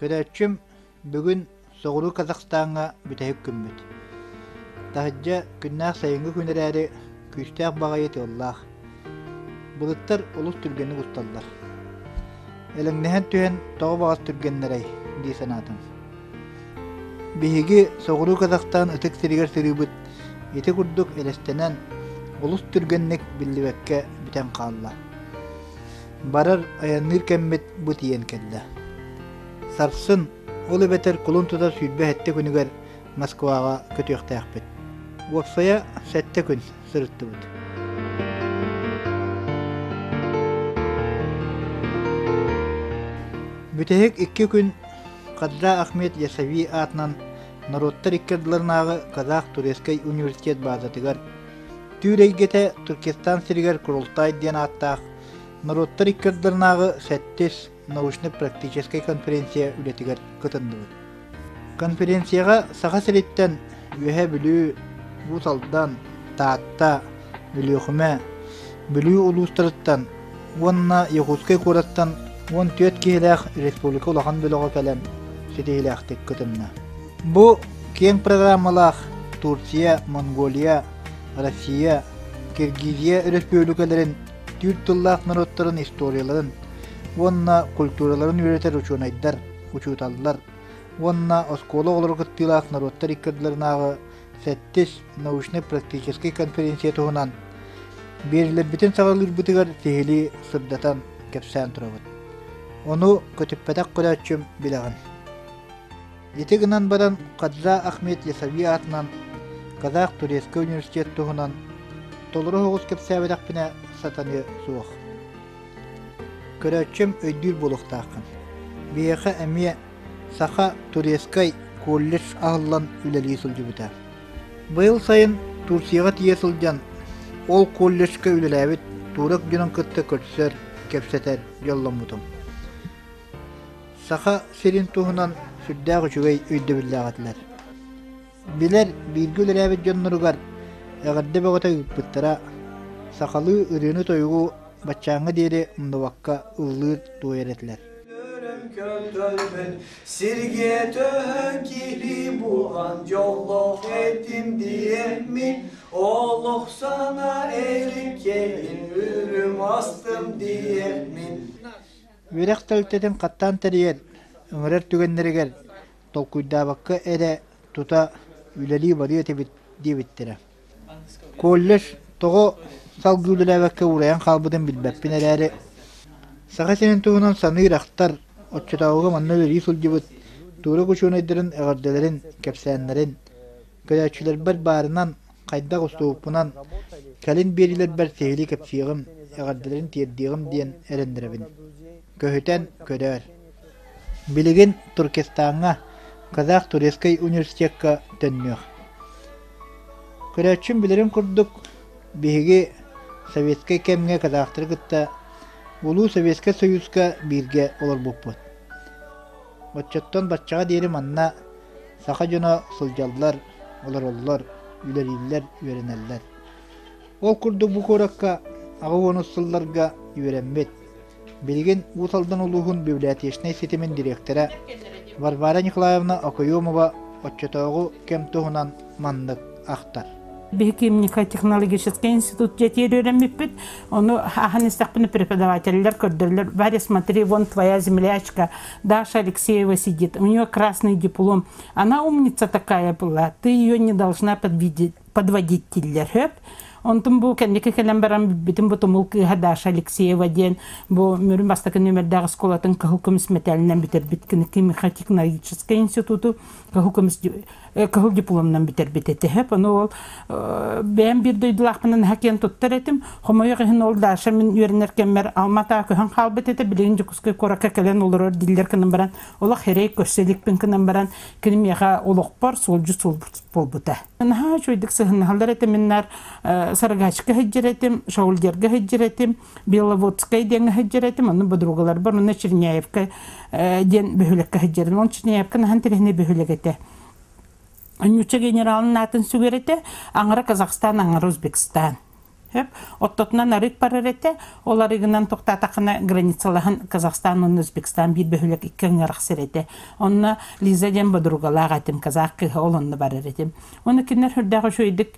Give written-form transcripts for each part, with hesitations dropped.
Көрөөччүм, бүгүн Соҕуруу Казахстаҥҥа бүтэһик күммүт. Таһырдьа күннээх сайыҥҥы күн эрээри, күүстээх баҕайы тыаллаах. Былыттар олус түргэнник усталлар. Элэҥнэһэн түһэн тоҕо баҕас түргэннэрэй дии санаатым. Биһиги Соҕуруу Казахстан ытык сиригэр сырыыбыт ити курдук элэстэнэн, олус түргэнник биллибэккэ бүтэн хаалла. Барар, айанныыр кэммит бу тиийэн кэллэ. Сарсын, ол эбэтэр кулун тутар 27 күнүгэр Москваҕа көтүөхтээхпит. Уопсайа сэттэ күн сырыттыбыт. Бүтэһик икки күн Кадра Ахмед Ясави аатынан норуоттар икки ардыларынааҕы Казах-Турецкай университет баазатыгар Түүр эйгэтэ Туркестан сиригэр Курултай диэн ааттаах норуоттар икки ардыларынааҕы сэттис научно-практическай конференция үлэтигэр кытынныбыт. Конференцияҕа Саха сириттэн Үөһээ Бүлүү, Уус Алдан, Таатта, Өлүөхүмэ, Бүлүү улуустарыттан уонна Якутскай куораттан 14 киһилээх республика улахан бөлөҕө кэлэн ситиһиилээхтик кытынна. Бу киэҥ программалаах Турция, Монголия, Россия, Киргизия өрөспүүбүлүкэлэрин түүр тыллаах норуоттарын историяларын уонна культураларын үөрэтэр учуонайдар, учууталлар уонна оскуола оҕолоро кыттыылаах норуоттар икки ардыларынааҕы сэттис научнай-практическай конференция туһунан биэриилэрбитин саҕалыырбытыгар сиһилии сырдатан кэпсээн турабыт. Ону көтүппэтэх көрөөччүм билэҕин. Ити гынан баран Хаджа Ахмед Ясави аатынан Казах Турецкай университет туһунан толору соҕус кэпсээбэтэхпинэ сатаныа суох. Көрөөччүм өйдүүр буолуохтааххын. Биһиэхэ эмиэ Саха Турецкай колледж аһыллан үлэлии сылдьыбыта. Быйыл сайын Турцияҕа тиийэ сылдьан, ол колледжка үлэлээбит турок дьонун кытта көрсөр, кэпсэтэр дьолломмутум. Саха сирин туһунан сүрдээх үчүгэй өйдөбүллээх этилэр. Билэр, бииргэ үлэлээбит дьонноругар эҕэрдэ бөҕөтө ыыппыттара, сахалыы ырыаны-тойугу баччааҥҥа диэри умнубакка ыллыыр-туойар этилэр. Сиргэ төһөн киһи буолан дьоллоох этим диэммин, олох сана эриккэйин үрүм астым диэммин. Үөрэх тэрилтэтин хаттаан тэрийэр, ыҥырар түгэннэригэр толкуйдаабакка эрэ тута үлэлии барыа этибит диэбиттэрэ. Колледж тоҕо салгыы үлэлээбэккэ уурайан хаалбытын билбэппин эрээри, Саха сирин туһунан саныыр-ахтар, оччотооҕуга манна үлэлии сылдьыбыт турок учуонайдарын эҕэрдэлэрин, кэпсээннэрин, көрөөччүлэрбэр баарынан хайдах устубуппунан кэлин биэриилэрбэр сиһилии кэпсиэҕим, эҕэрдэлэрин тиэрдиэҕим диэн эрэннэрэбин. Көһүтэн көрөөр. Билигин Туркестаҥҥа Казах-Турецкай университекка төннүөх. Көрөөччүм билэрин курдук, биһиги советскай кэмҥэ казахтары кытта Улуу Советскай Союзка бииргэ олорбуппут. Оччоттон баччаҕа диэри манна саха дьоно сылдьаллар, олороллор, үлэлииллэр, үөрэнэллэр. Ол курдук бу куоракка 80 сылларга үөрэммит, билигин Уус Алдан улууһун библиотечнай ситимин дириэктэрэ Варвара Николаевна Окоемова оччотооҕу кэм туһунан маннык ахтар. Биһиги технологический институт дьиэтигэр үөрэммиппит. Ону ааһан истэхпинэ преподавателлэр көрдөрөллөр. Варя, смотри, вон твоя землячка Даша Алексеева сидит. У нее красный диплом. Она умница такая была. Ты ее не должна подводить подводить дииллэр сөп. Онтун бу кэнники кэлэн баран билбитим бу тумул кыыһа Даша Алексеева диэн бу Мүрү бастакы нүмердээх оскуолатын кыһыл көмүс мэтээлинэн бүтэрбит химико-технологическай институту кыһыл көмүс кыһыл дипломунан бүтэрбит этэ. Сөп. Ону ол бэйэм биир дойдулаахпынан наһаа киэн туттар этим. Хомойуох иһин ол Даша мин үөрэнэр кэммэр Алма-Ата көһөн хаалбыт этэ. Билигин Дьокуускай куоракка кэлэн олорор дииллэр гынан баран олох эрэй көрсө иликпин гынан баран кини миэхэ олохпор суолдьут суол буолбута. Наһаа үчүгэйдик сыһыннаһаллар этэ миннар Сарыгачка сылдьар этим, Шаульдерга сылдьар этим, Беловодскай диэҥҥэ сылдьар этим, онно подругаларбар уонна Черняевка диэн бөһүөлэккэ сылдьарым. Ол Черняевка наһаа интэриэһинэй бөһүөлэк этэ. Ньуучча генералын аатын сүгэр этэ, аҥара Казахстан, аҥара Узбекистан. Хөп. Оттотунан арык барар этэ. Ол арыгынан тоқтаатахына границалаһан Казахстан уонна Узбекистан биир бөһүлэк икки ыҥырах сир этэ. Онно Лиза диэн бодругалаах этим, казах кыыһа ол онно барар этим. Оны кинилэр хүрдээх үчүгэйдик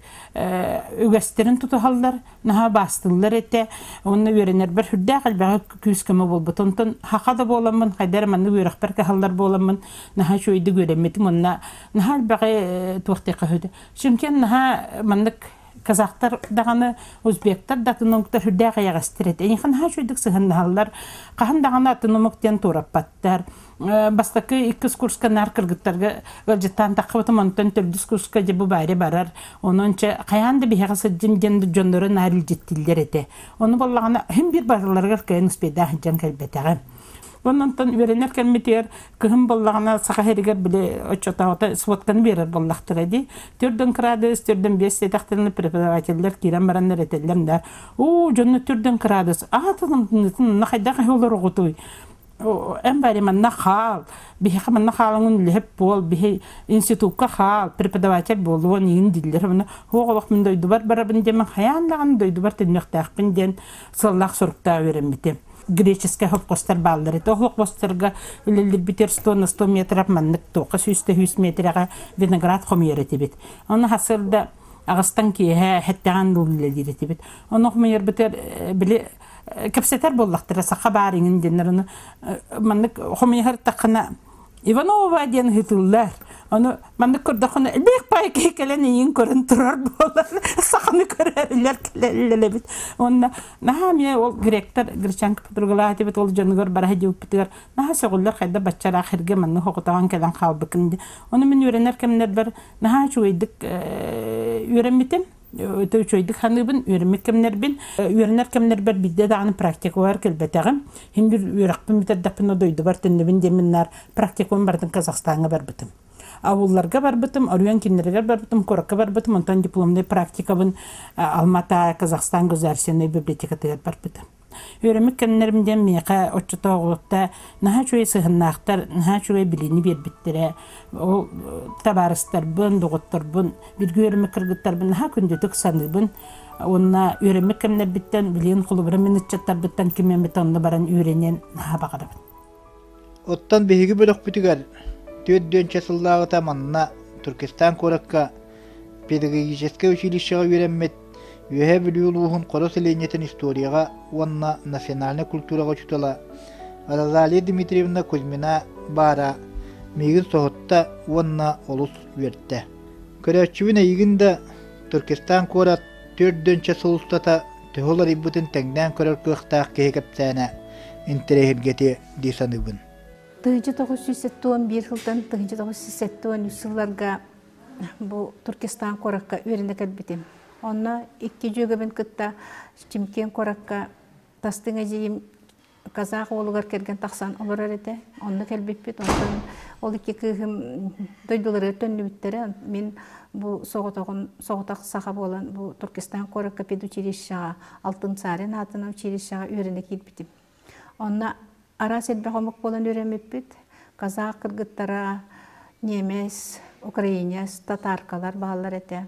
үгэстэрин тутуһаллар, наһаа баастыллар этэ. Онно үөрэнэрбэр хүрдээх элбэҕи күүс-көмө буолбут. Онтон хаха да буоламмын, хайда эрэ маннык үөрэхпэр кыһаллар буоламмын, наһаа үчүгэйдик үөрэммитим. Онно наһаа элбэҕи туох диэххэ сөбүй. Шымкент наһаа маннык казахтар даҕаны, узбектар да атын омуктар сүрдээх эйэҕэстэр этэ. Эйиэхэ наһаа үчүгэйдик сыһыаннаһаллар. Хаһан даҕаны атын омук диэн туораппаттар. Бастакы иккис курска наар кыргыттарга ыалдьыттаан таххыбытым, онтон төрдүс курска дьэ бу баары барар. Онон чэ хайаан да биһиэхэ сылдьын диэн дьонноро наар илдьиттиллэр этэ. Ону буоллаҕына иһин биир барыларыгар кыайан успейдаах илдьэн кэлбэтэҕим. Онтон үөрэнэр кэммитигэр кыһын буоллаҕына Саха сиригэр били оччотооҕута сводканы биэрэр буоллахтара дии. Түрдэн кыраадыс, түрдэн биэс диэтэхтэринэ преподавателлэр киирэн баран эрэтэллэр да уу дьонно түрдэн кыраадыс аатын хайдах иһи олороҕутуй эн бари манна хаал биһиэхэ манна хаалаҥын үлэһит буол биһи институкка хаал преподаватель буолуон иин дииллэр уонна суох олох мин дойдубар барабын диэмин хайаан даҕаны дойдубар төннүөхтээхпин диэн сыаллаах соруктаах үөрэммитим греческэй хопкостар бааллар этэ. Ол хопкосторго үлэлирбитигэр 100 на 100 метров маннык туохха сүүстэ сүүс метрэҕэ виноград хомуйар этибит. Ону хасырда аҕыстан киэһэ хэттэҕэн үлэлиир этибит. Ону хомуйарбытыгар били кэпсэтэр буоллахтара саха баар иҥин диэннэр ону маннык хомуйар таххына Иванова диэн ыһытыллар. Ону маннык көрдөххүнэ элбэх пай киһи кэлэн иин көрөн турар буолар. Саханы көрөрүлэр кэлэллэр эбит. Уонна наһаа эмиэ ол гректэр гречанка подругалаах этибит ол дьонугар бара сылдьыбыппытыгар наһаа сөҕүллэр хайда баччараах сиргэ маннык хоҕутаҕан кэлэн хаалбыккын диэн. Ону мин үөрэнэр кэмнэрбэр наһаа үчүгэйдик үөрэммитим. Өтө үчүгэйдик саныыбын, үөрэммит кэмнэрбин. Үөрэнэр кэмнэрбэр биирдэ даҕаны практикабар кэлбэтэҕим. Иһин биир үөрэхпин бүтэрдэхпинэ дойдубар төннөбүн диэммин наар практикум барытын Казахстаҥҥа барбытым. Аулларга барбытым, Оройуон кииннэригэр барбытым, куоракка барбытым, онтон дипломнай практикабын Алмата Казахстан государственнай библиотекатыгар барбытым. Үөрэммит кэмнэрим диэн миэхэ оччотооҕутта наһаа үчүгэй сыһыннаахтар, наһаа үчүгэй билиини биэрбиттэрэ. Ол табаарыстарбын, доҕотторбун, бииргэ үөрэммит кыргыттарбын наһаа күндүтүк саныыбын. Уонна үөрэммит кэмнэрбиттэн билигин холобура мин ыччаттарбыттан ким эмит онно баран үөрэниэн наһаа баҕарабын. Оттон биһиги бөлөхпүтүгэр түөрт дүөнчэ сыллааҕыта манна Туркестан куоракка педагогическай училищеҕа үөрэммит Үөһээ Бүлүү улууһун Хоро сэлиэнньэтин историяҕа уонна национальнай культураҕа учуутала Розалия Дмитриевна Кузьмина баара миигин соһутта уонна олус үөртэ. Көрөөччүбүн эйигин да Туркестан куорат түөрт дүөнчэ сыл устата төһө уларыйбытын тэҥнээн көрөр кыахтаах киһи кэпсээнэ интэриэһиргэтиэ дии саныыбын. 1971 сылтан 1973 сылларга бу Туркестан куоракка үөрэнэ кэлбитим. Онно икки дьүөгэбин кытта Чимкент куоракка тастыҥ эдьиийим казах уолугар кэргэн тахсан олорор этэ. Онно кэлбиппит. Онтон ол икки кыыһым дойдуларыгар төннүбүттэрэ. Мин бу соҕотоҕун соҕотох саха буолан бу Туркестан куоракка педучилищеҕа Алтын Царин аатынан училищеҕа үөрэнэ киирбитим. Онно араас элбэх омук буолан үөрэммиппит. Казах кыргыттара, немец, украинец, татаркалар бааллар этэ.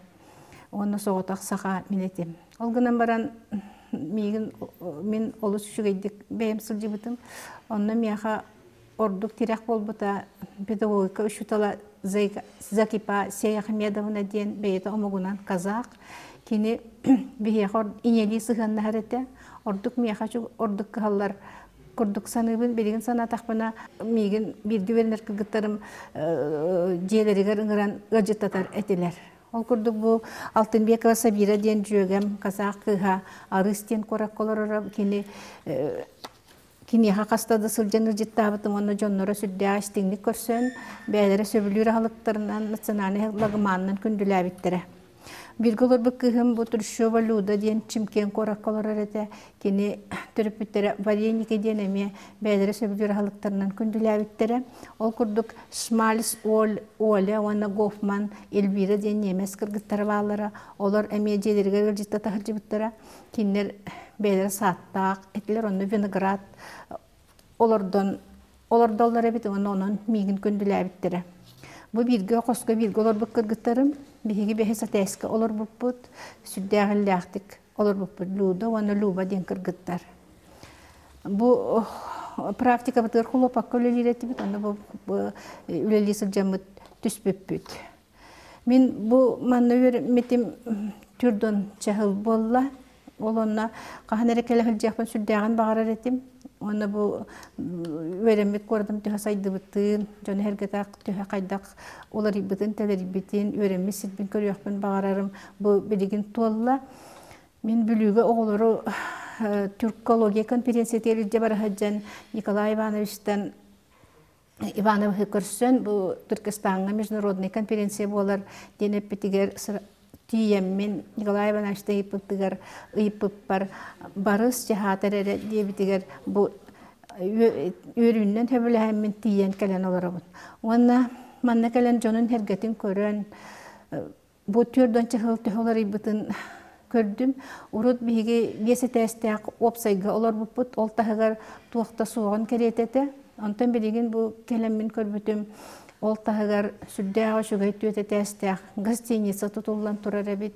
Уонна соҕотох саха мин этим. Ол гынан баран миигин мин олус үчүгэйдик бэйэм сылдьыбытым. Онно миэхэ ордук тирэх буолбута педагогика учуутала Закипа Сеяхмедовна диэн бэйэтэ омугунан казах. Кини биһиэхэ ийэлии сыһыаннаһар этэ. Ордук миэхэ ордук кыһаллар курдук саныыбын. Билигин санаатахпына миигин бииргэ үөрэнэр кыргыттарым дьиэлэригэр ыҥыран ыалдьыттатар этилэр. Ол курдук бу Алтынбекова Сабира диэн дьүөгэм казах кыыһа Арыс диэн куоракка олороро. Кини киниэхэ хаста да сылдьан ыалдьыттаабытым уонна дьонноро сүрдээх истиҥник көрсөн, бэйэлэрэ сөбүлүүр аһылыктарынан национальнай лагымаанынан күндүлээбиттэрэ. Бииргэ олорбут кыыһым бу Трущева Люда диэн Чимкент куоракка олорор этэ. Кини төрөппүттэрэ Вареники диэн эмиэ бэйэлэрэ сөбүлүүр аһылыктарынан күндүлээбиттэрэ. Ол курдук Шмальс Оль, Оля уонна Гофман Эльвира диэн ньиэмэс кыргыттара бааллара. Олор эмиэ дьиэлэригэр ыалдьытта сылдьыбыттара. Кинилэр бэйэлэрэ сааттаах этилэр, онно виноград олордон олордоллор эбит уонна онон миигин күндүлээбиттэрэ. Бу бииргэ хоско бииргэ олорбут кыргыттарым, биһиги бэһис этээскэ олорбуппут, сүрдээх иллээхтик. олорбуппут Люда уонна Люба диэн кыргыттар. Бу практикабытыгар хлопакка үлэлиир этибит, онно бу үлэлии сылдьаммыт түспүппүт. Мин бу манна үөрэммитим түрдон чаһыл буолла. Ол онно хаһан эрэ кэлэ сылдьыахпын сүрдээҕин баҕарар этим. Уонна бу үөрэммит куоратым төһө сайдыбытын, дьону эргэтэх төһө хайдах уларыйбытын, тэлэрийбитин, үөрэммит сирбин көрүөхпүн баҕарарым бу билигин туолла. Мин Бүлүүгэ оҕолору тюркология конференциятыгар илдьэ бара сылдьан Николай Ивановичтан Ивановиһы көрсөн бу Туркестаҥҥа международный конференция буолар диэн эппитигэр тиийэммин Николай Ивановичтан ыйыппытыгар ыйыппыппар барыс дьаһаатар эрэ диэбитигэр бу үөрүүннэн сөбүлэһэммин тиийэн кэлэн олоробун. Уонна манна кэлэн дьонун сэргэтин көрөн Бу 40 сыл төһө уларыйбытын көрдүм. Урут биһиги биэс этээстээх уопсайга олорбуппут, ол таһыгар туох да суоҕун кэриэтэ этэ. Онтон билигин бу кэлэммин көрбүтүм, ол таһыгар сүрдээх үчүгэй түөрт этээстээх гостиница тутуллан турар эбит.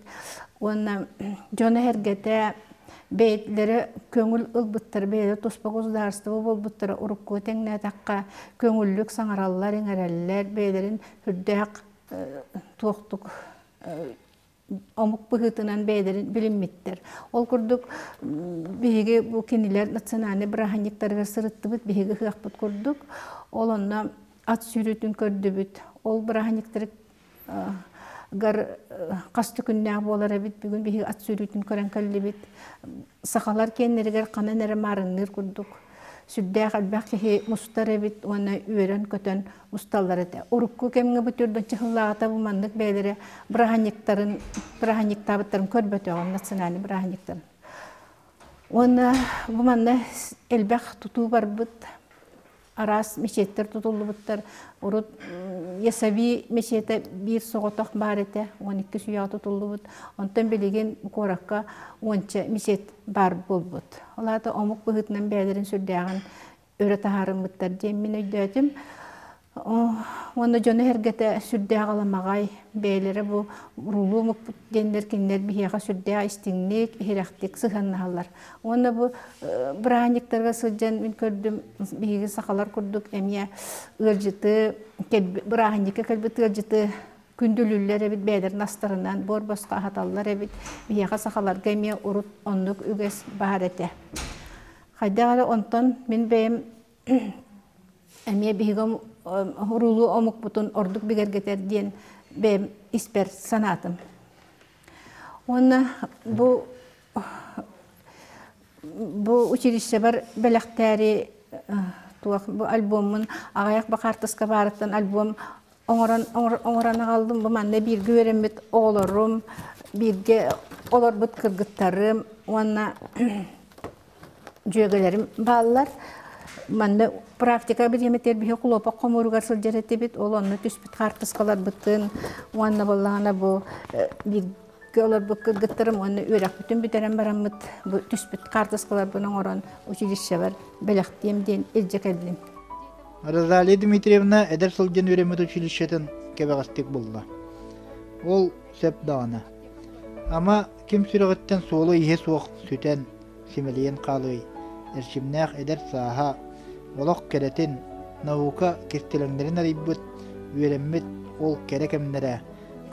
Уонна дьоно эргэтэ бэйэлэрэ көҥүл ылбыттар, бэйэлэрэ туспа государство буолбуттара урукку тэҥнээтэххэ көҥүллүк саҥараллар, иҥэрэллэр, бэйэлэрин сүрдээх туохтук омук быһыытынан бэйэлэрин билиммиттэр. Ол курдук биһиги бу кинилэр национальнай бырааһынньыктарыгар сырыттыбыт, биһиги ыһыахпыт курдук. Ол онно ат сүүрүүтүн көрдүбүт. Ол бырааһынньыктары гар хас да күннээх буолар эбит. Бүгүн биһиги ат сүүрүүтүн көрөн кэллибит. Сахалар киэннэригэр ханан эрэ маарынныыр курдук сүрдээх элбэх киһи мустар эбит уонна үөрэн-көтөн усталлар этэ. Урукку кэмҥэ бу түрбэнчэ сыллааҕыта бу маннык бэйэлэрэ бырааһынньыктарын бырааһынньыктаабыттарын көрбөтөҕүм национальный бырааһынньыктарын. Уонна бу манна элбэх тутуу барбыт араас мечеттэр тутуллубуттар. Урут Ясави мечетэ биир соҕотох баар этэ, 12 үйэҕэ тутуллубут. Онтон билигин куоракка уонча мечет баар буолбут. Ол аата омук быһыытынан бэйэлэрин сүрдээҕин өрө таһаарыммыттар диэн мин өйдөөтүм. Уонна дьоно эргэтэ сүрдээх аламаҕай, бэйэлэрэ бу уруулуу омукпут диэннэр кинилэр биһиэхэ сүрдээх истиҥник, иһирэхтик сыһыаннаһаллар. Уонна бу бырааһынньыктарга сылдьан мин көрдүм, биһиги сахалар курдук эмиэ ыалдьыты, бырааһынньыкка кэлбит ыалдьыты күндүлүүллэр эбит, бэйэлэрин астарынан буор босхо аһаталлар эбит. Биһиэхэ сахаларга эмиэ урут оннук үгэс баар этэ. Хайдах эрэ онтон мин бэйэм эмиэ биһиги уруулуу омукпутун ордук бигэргэтэр диэн бэйэм испэр санаатым. Уонна бу бу училищебар бэлэхтээри туох бу альбоммун аҕыйах бакаартыска баарыттан альбом оҥорон оҥорон аҕаллым. Бу манна бииргэ үөрэммит оҕолорум, бииргэ олорбут кыргыттарым уонна дьүөгэлэрим бааллар. Манна практика бириэмэтигэр биһи хлопок хомууругар сылдьар этибит. Ол онно түспүт хаартыскаларбытын уонна буоллаҕына бу бииргэ олорбут кыргыттарым уонна үөрэхпитин бүтэрэн бараммыт бу түспүт хаартыскаларбын оҥорон училищебар бэлэхтиэм диэн илдьэ кэллим. Розалия Дмитриевна эдэр сылдьан үөрэммит училищетын кэбэҕэстик булла. Ол сөп даҕаны. Ама ким сүрэҕиттэн суола-ииһэ суох сүтэн, симэлийэн хаалыай, эрчимнээх эдэр сааһа, олох кэрэтин, наука кистэлэҥнэрин арыйбыт, үөрэммит ол кэрэ кэмнэрэ,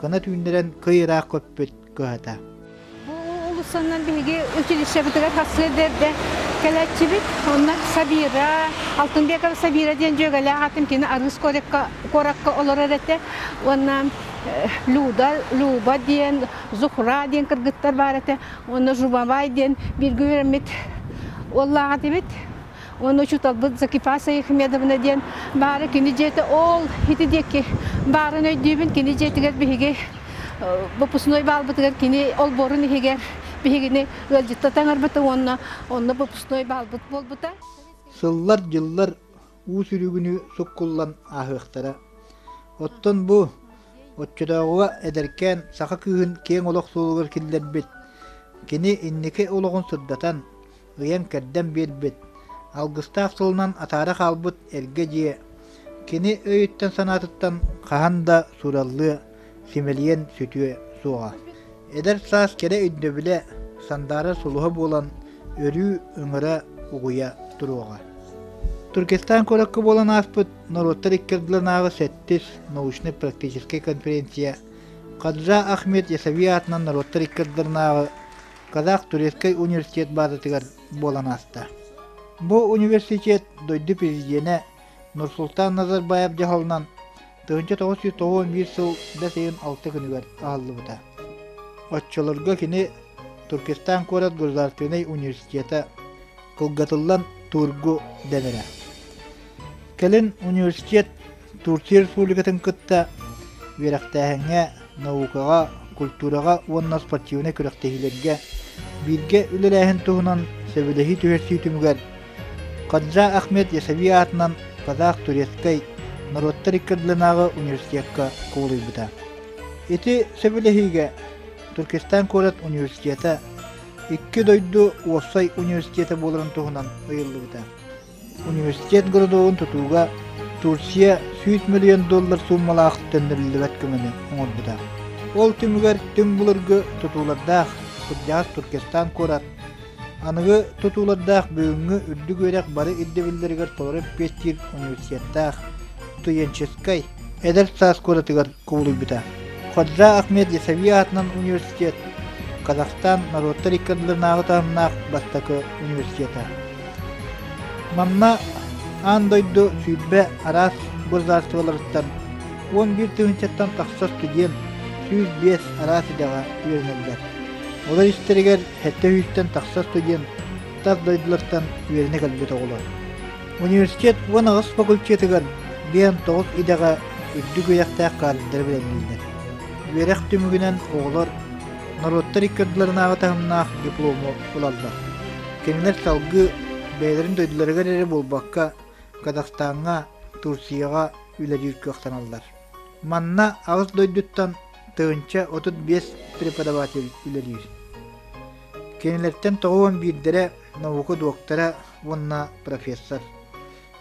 кынат үүннэрэн кый ыраах көппүт кыһата. Бу уулуссанан биһиги училищебытыгар сарсыарда эрдэ кэлээччибит. Онно Сабира, Алтынбекова Сабира диэн дьүөгэлээх атым кини Арыыс куоракка олорор этэ. Уонна Люда, Люба диэн, Зухра диэн кыргыттар баар этэ. Уонна Жумабай диэн бииргэ үөрэммит уоллаах этибит. Уонна учууталбыт Закипа Саихмедовна диэн баара кини дьиэтэ ол ити диэки баарын өйдүүбүн. Кини дьиэтигэр биһиги выпускной баалбытыгар кини олбуорун иһигэр биһигини ыалдьытта таҥарбыта уонна онно выпускной баалбыт буолбута. Сыллар, дьыллар уу сүрүгүнүү суккуллан ааһыахтара. Оттон бу оччотооҕуга эдэркээн саха кыыһын киэҥ олох суолугар киллэрбит, кини инники олоҕун сырдатан, ыйан-кэрдэн биэрбит, алгыстаах тылынан атаара хаалбыт эргэ дьиэ кини өйүттэн-санаатыттан хаһан да суураллыа, симэлийэн сүтүө суоҕа. Эдэр саас кэрэ өйдөбүлэ. сандаарар сулуһа буолан өрүү ыҥыра угуйа туруоҕа. Туркестан куоракка буолан ааспыт норуоттар икки ардыларынааҕы сэттис научнай-практическай конференция Хаджа Ахмед Ясави аатынан норуоттар икки ардыларынааҕы Казах-Турецкай университет баазатыгар буолан ааста. Бу университет дойду президенэ Нурсултан Назарбаев дьаһалынан 1991 сыл бэс ыйын алта күнүгэр аһыллыбыта. Оччолорго кини Туркестан куорат государственнай университета кылгатыллан Тургу дэнэрэ. Кэлин университет Турция Республикатын кытта үөрэхтээһиҥҥэ, наукаҕа, культураҕа уонна спортивнай күрэхтэһиилэргэ бииргэ үлэлээһин туһунан сөбүлэһии түһэрсии түмүгэр Хаджа Ахмед Ясави аатынан Казах-Турецкай норуоттар икки ардыларынааҕы университекка кубулуйбута. Ити сөбүлэһиигэ Туркестан куорат университета икки дойду уопсай университета буоларын туһунан ыйыллыбыта. Университет городогун тутууга Турция 100 миллион доллар сууммалаах төннөрүллүбэт көмөнү оҥорбута. Ол түмүгэр түҥ былыргы тутуулардаах кырдьаҕас Туркестан куорат аныгы тутуулардаах бүгүҥҥү үрдүк үөрэх бары ирдэбиллэригэр толору эппиэттиир университеттаах студенческай эдэр саас куоратыгар кубулуйбута. Ходжа Ахмед Ясави аатынан университет Казахстан норуоттар икки ардыларынааҕы таһымнаах бастакы университета. Манна аан дойду 20 араас государстволарыттан 11 тыһыынчаттан тахса студент 105 араас идэҕэ үөрэнэллэр. Олор истэригэр 700-тэн тахса студент тас дойдулартан үөрэнэ кэлбит оҕолор. Университет 18 факультетыгар 59 идэҕэ үрдүк үөрэхтээх кадрдары бэлэмнииллэр. Үөрэх түмүгүнэн оҕолор норуоттар икки ардыларынааҕы таһымнаах диплому ылаллар. Кинилэр салгыы бэйэлэрин дойдуларыгар эрэ буолбакка, Казахстаҥҥа, Турцияҕа үлэлиир кыахтаналлар. Манна аҕыс дойдуттан 1035 преподаватель үлэлиир. Кинилэртэн 91-дэрэ наука доктора уонна профессор,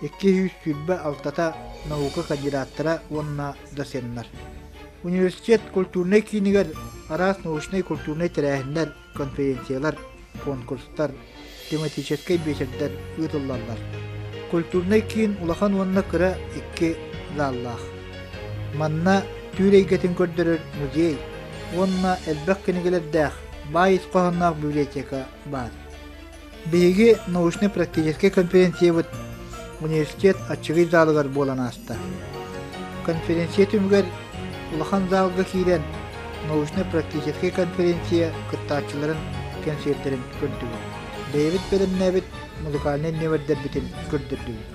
226-та наука кандидаттара уонна доценнар. Университет культурнай киинигэр араас научнай-культурнай тэрээһиннэр, конференциялар, конкурстар, тематическай биэчэрдэр ыытыллаллар. Культурнай киин улахан уонна кыра икки заллаах. Манна түүр эйгэтин көрдөрөр музей уонна элбэх кинигэлэрдээх баай ис хоһоонноох библиотека баар. Биһиги научнай-практическай конференциябыт университет аччыгый залыгар буолан ааста. Конференция түмүгэр улахан залга киирэн научнай-практическай конференция кыттааччыларын кэнсиэрдэрин көрдүбүт. Бэйэбит бэлэмнээбит музыкальнай нүөмэрдэрбитин көрдөрдүбүт.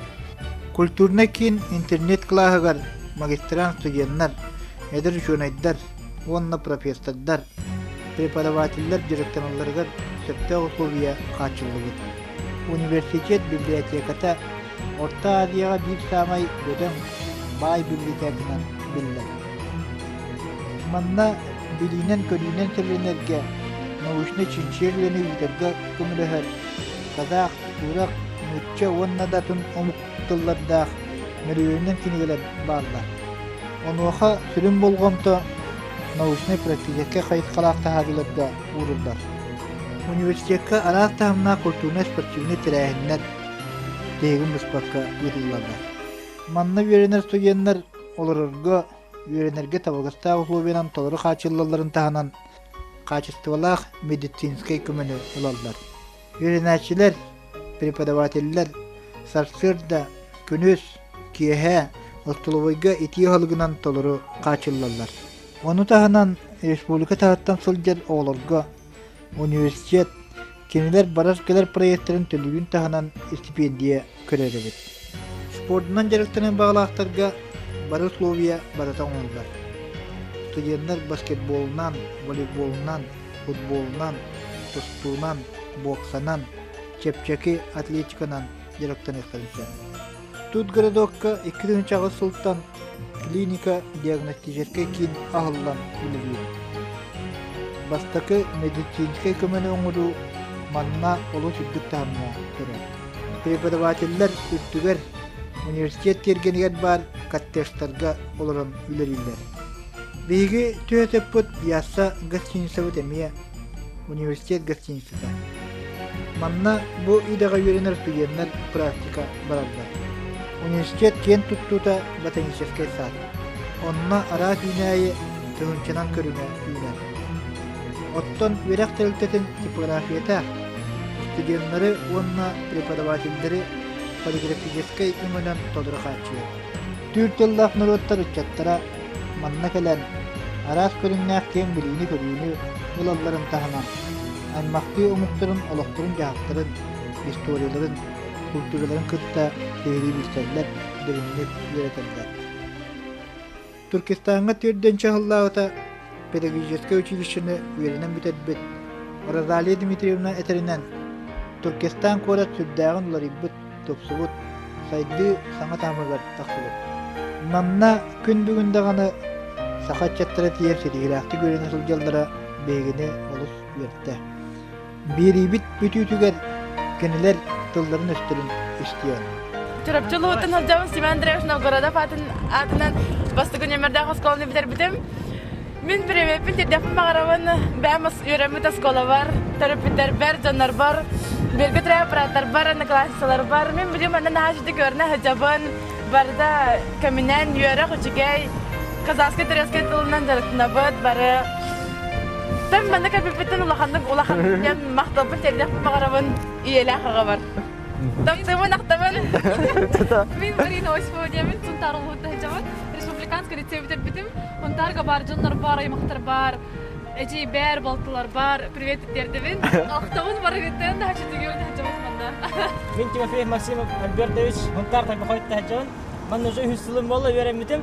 Культурнай киин интернет-кылааһыгар магистрант студеннар, эдэр учуонайдар уонна профессордар, преподавателлэр дьарыктаналларыгар сөптөөх условия хааччыллыбыт. Университет библиотеката Орто Азияҕа биир саамай бөдөҥ, баай библиотеканан биллэр. Манна билиинэн-көрүүнэн сэбилэнэргэ, научнай-чинчийэр үлэни ыытарга көмөлөһөр казах, турок, нуучча уонна да атын омук тыллардаах мөлүйүөнүнэн кинигэлэр бааллар. Онуоха сүрүн болҕомто научнай-практическай хайысхалаах таһаарыыларга ууруллар. Университекка араас таһымнаах культурнай-спортивнай тэрээһиннэр тиһигин быспакка ыытыллаллар. Манна үөрэнэр студеннар олорорго, үөрэнэргэ табыгастаах условиянан толору хааччыллалларын таһынан, хаачыстыбалаах медицинскэй көмөнү ылаллар. Үөрэнээччилэр, преподавателлэр сарсыарда, күнүс, киэһэ остолобуойга итии аһылыгынан толору хааччыллаллар. Ону таһынан республика таһыттан сылдьар оҕолорго университет кинилэр барар-кэлэр проектарын төлүүрүн таһынан истипиэндийэ көрөр эбит. Спордунан дьарыктаныан баҕалаахтарга бары условия барыта оҥоһуллар. Студеннар баскетболунан, волейболунан, футболунан, тустуунан, боксанан, чэпчэки атлетиканан дьарыктаныахтарын сөп. Студгородокка 2008 сылтан клиника-диагностическай киин аһыллан үлэлиир. Бастакы медицинскэй көмөнү оҥоруу манна олус үрдүк таһымҥа турар. Преподавателлэр үрдүгэр университет тиэргэнигэр баар коттеджтарга олорон үлэлииллэр. Биһиги түһэ сыппыт Ясса гостиницабыт эмиэ университет гостиницата. Манна бу идэҕэ үөрэнэр студеннар практика бараллар. Университет киэн туттуута ботаническай сад. Онно араас үүнээйи тыһыынчанан көрүҥэ үүнэр. Оттон үөрэх тэрилтэтин типографията студеннары уонна преподавателлэри полиграфическай өҥөнөн толору хааччыйар. Түүр тыллаах норуоттар ыччаттара манна кэлэн араас көрүҥнээх киэҥ билиини-көрүүнү ылалларын таһынан, аймахтыы омуктарын олохторун-дьаһахтарын, историяларын, культураларын кытта сиһилии билсэллэр, дириҥник үөрэтэллэр. Туркестаҥҥа төрдүөн чаһыллаабыта педагогическай училищены үөрэнэн бүтэрбит Розалия Дмитриевна этэринэн, Туркестан куорат сүрдээҕин уларыйбыт, тупсубут, сайдыы саҥа таһымыгар тахсыбыт. Манна күн бүгүн даҕаны саха ыччаттара тиийэн ситиһиилээхтик үөрэнэ сылдьаллара биһигини олус үөртэ. Биэриибит бүтүүтүгэр кинилэр тылларын-өстөрүн истиэҕиҥ. Чурапчы улууһуттан сылдьабын Семен Андреевич Новгородов аатын аатынан бастакы нүөмэрдээх оскуоланы бүтэрбитим. Мин приветпин тирдэхпин баҕарабын бэйэм үөрэммит оскуолабар, төрөппүттэрбэр, дьоннорбор, бииргэ төрөөбүт бырааттарбар, одноклассницаларбар. Мин билим манна наһаа үчүгэй көрүнэ сылдьабын. Барыта көмүнэн үөрэх үчүгэй. Казахскай турецкай тылынан дьарыктанабыт бары. Тэн манна кэлбиппиттэн улаханнык улахан диэн махталбын тиэрдиэхпин баҕарабын ийэлээх аҕабар. Таптыыбын, ахтабын. Мин Марина Осипова диэмин Сунтаар улууһуттан сылдьабын. Республиканскай лицей бүтэрбитим. Сунтаарга баар дьоннор бар, аймахтар бар, эдьиийбэр, балтылар бар. Привет тиэрдэбин. Ахтабын барыгыттан наһаа сылдьабыт манна. Мин Тимофей Максимов Альбертович Сунтаар Тайбахойт сылдьабын. Манна уже үһүс сылым буолла үөрэммитим.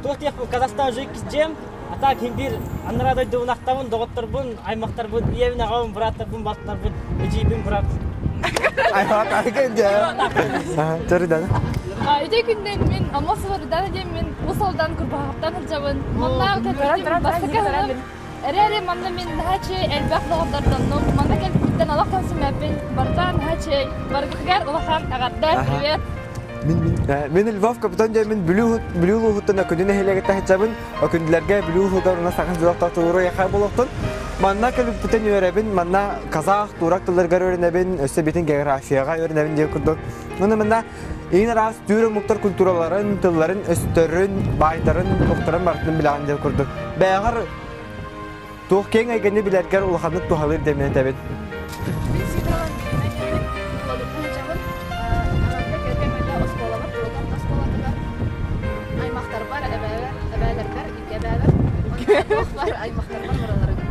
Туох диэх Казахстан уже иккис дьиэм. А так бир анараа дойдубун ахтабын, доҕотторбун, аймахтарбын, ийэбин, аҕабын, бырааттарбын, балтарбын, эдьиийбин, брат. Үтө күнден мин Аммосова Рудана диэн мин Усалдан Курбаһаптан сылдьабын. Манна кэлбитим бастакы сылым. Эрээри манна мин наһаа үчүгэй элбэх доҕоттордоннум. Манна кэлбиппиттэн олох кэмсиммэппин. Барыта наһаа үчүгэй. Барыгытыгар улахан эҕэрдэ, привет! Мин мин мин Львов капитан диэмин Бүлүү Бүлүү улууһуттан Өкүндү нэһилиэгиттэн сылдьабын. Өкүндүлэргэ Бүлүү улууһугар уонна Саха сирин тууру яхай буолуохтун. Манна кэлбиппитин үөрэбин, манна казах, турак тылларыгар үөрэнэбин, өссө битин географияҕа үөрэнэбин диэн курдук. Уонна манна иин араас түүр омуктар культураларын, тылларын, өстөрүн, баайдарын, охторун барытын билэҕин диэн курдук. Бэйэҕэр туох киэҥ эйгэни билэргэр улаханнык туһалыыр диэн этэбин. Мин Светлана Андреевна диэммин, Туладыттан сылдьабын. Аҕарда кэргэммитэ оскуолабар, Туладан оскуолатыгар аймахтарбар, эбээлэр, эбээлэрбэр, икки эбээлэр, уонна туох баар аймахтарбар бараларыгар.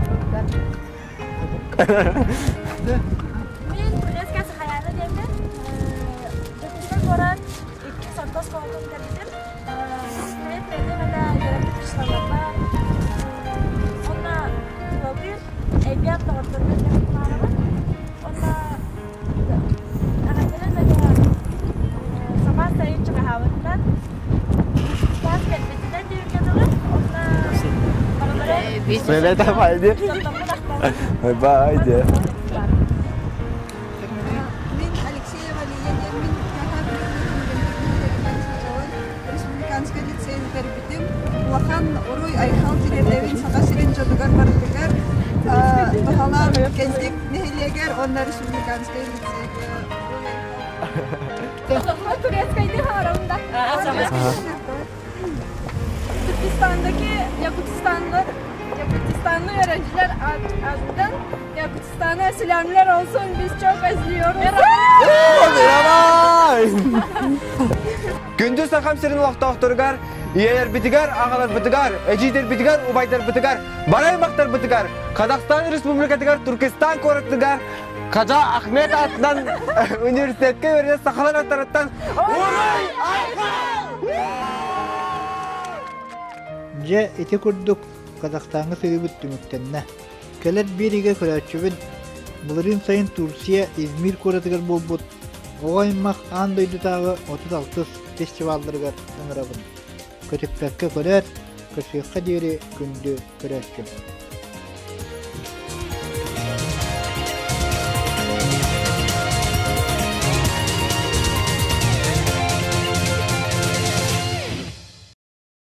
Мин Турецкая Сахаяна диэммин, Дьокуускай куорат иккис орто оскуолатын бүтэрбитим. Привет, привет, это үөрэппит учителларбар. Уонна тулалыыр эйгэм доҕотторбун баарабын. Уонна аҕайдарын саба сайын чугаһаабытынан саас кэлбитинэн диэбиккэ дылы. Уонна барылары Бай де. Мин Алексеева Лия диэммин Республиканскай лицейин бүтэрбитим. Улахан уруй айхал тириэрдэбин Саха сирин дьонугар барытыгар туһалаах Кэнтик нэһилиэгэр уонна Республиканскай лицейгэ Турецкайды харамда. Түркистандaki Yakutistanlı Yakutistanlı öğrenciler adından Yakutistan'a selamlar olsun. Biz çok özlüyoruz. Күндү Сахам сирин олохтоохторугар, ийэлэрбитигэр, аҕаларбытыгар, эдьиийдэрбитигэр, убайдарбытыгар, бары аймахтарбытыгар, Казахстан Республикатыгар, Туркестан куоратыгар Кажа Ахмед аатынан университетка үөрэнэр сахалар аттарыттан Уруй Айхал! Дьэ, ити курдук Казахстаҥҥа сырыыбыт түмүктэннэ. Кэлэр биэриигэ көрөөччүбүн былырыын сайын Турция Измир куоратыгар буолбут оҕо аймах аан дойдутааҕы 36 фестивалларыгар ыҥырабын. Көтүппэккэ көрөөт, көрсүөххэ диэри күндү көрөөччүм.